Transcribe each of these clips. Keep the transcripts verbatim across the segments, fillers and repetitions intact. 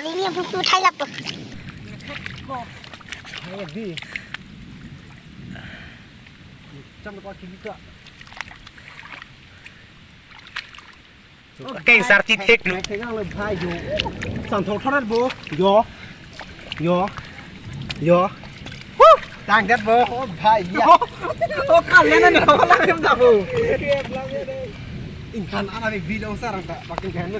Kami ini yang butuh thai lap tuh. Ayo di. Cam ko aki kita. Keng sar ti thek lo. Thek lo bhai jo. Sang thok thok bo. Jo. Jo. Jo. Huh! Tang det bo. Oh bhai ya. Oh kan lena ni ko lang kem ta bo. Ingkan ana ni bilong sarang ta pakin kan.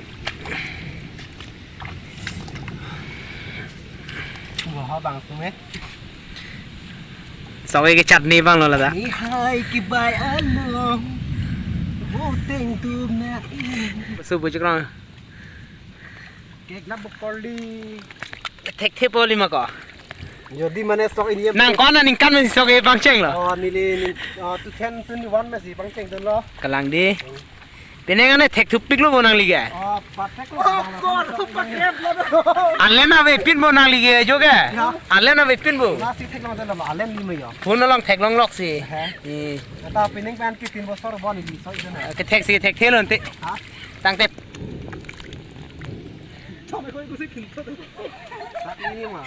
Wah, bang tu eh. Sok-e ke chutney bang lo lata. Ni hai ki bai ano. Bo teng tu na. Su bu chuk rong. Kek na bokoli. Thekthe po lima ko. Jodi mane sok ini. Nang ko-an aningkan mesi sok-e pangcheng lo. Oh, neli ni, oh, two thousand twenty-one mesi pangcheng dun lo. Kalang di. Penang ane thekthupik lo bo nangli ke. Oh, pathek lo. Oh, kor, pathek lo. Anlen avepin bo nangli ke jo ke. Ya. Anlen avepin bo. Nasi thek lo, anlen lima ya. Phone along theklong lok si. He. Hmm. Kata pining pen ke tin bosor bon ini so itu na. Ke thek si thekthe lo ante. Ha? Tang tep. Chome koi kusi kinto. Sat ini ma.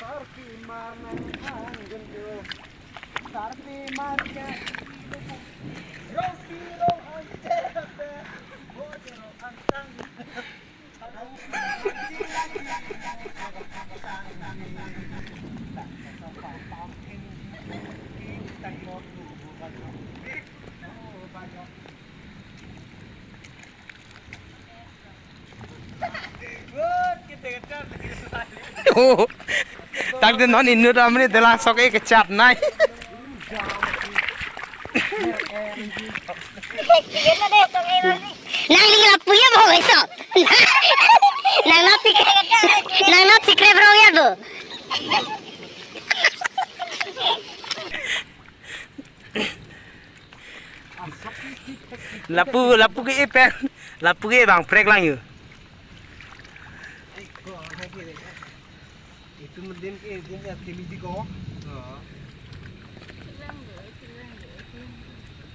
Sarpi mar nang hang genjo. Sarpi mar ke. Rosi ro ante. Bojro antang. Oh. Tang den non inut amri delang sok-e ke chutney. Nangli lapu ya bo eso. Nang not secret. Nang not secret rong ya bo. Lapu, lapu ke-e pen. Lapu ke bang prek lang yo. Itu mending ke, ini ya, kami di ko.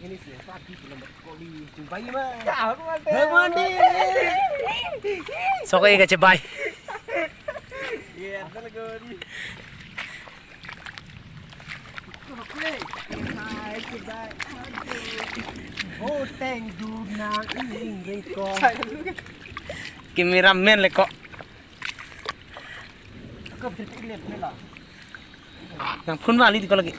Ini sih, tadi belum koli jumpai mah. Tahu mah. Sok-e ke chebai. Iya, betul kali. Cameraman le ko. Nang phone bali di ko lagi.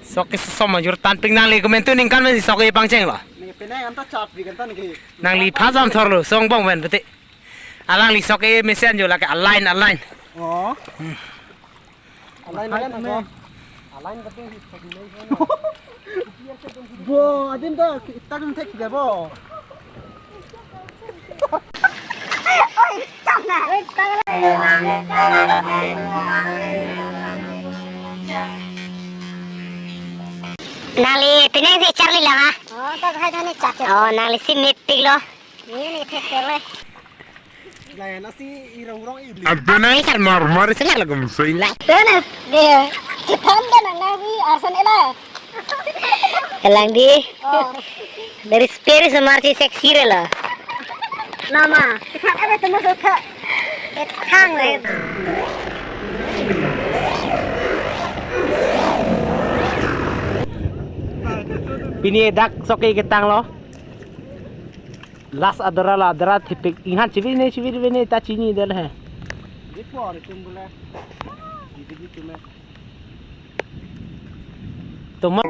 Sok-e sosoma jur tanpik nangli komentu ningkan mesi sok-e pangcheng lo. Nangli phajam thor lo, song bong ven bete. Alangli sok-e mesen jo lake align, align. Oh. Align, align, align. Align betul. Bo, adim ta, kita kan thek ya bo. Nangli, penang si charli lang ha. Oh, tak hai tane chak. Oh, nangli si mepik lo. Ini ni thek thek le. Layan asi irong rong ibli. Abana ikan marmar sila lagam soila. Tenes de. Kitan kan nang nabi arsan ela. Kalang di. Oh. Dari speri semarci seksi rela. Nama? Kitan ada temu suka. Hang le. Pini dak sok-e ketang lo. Last adora la adora thepik inghan chibi ne chibi ne ta chini del he. Di por tum bole. Di di tum. Tuma.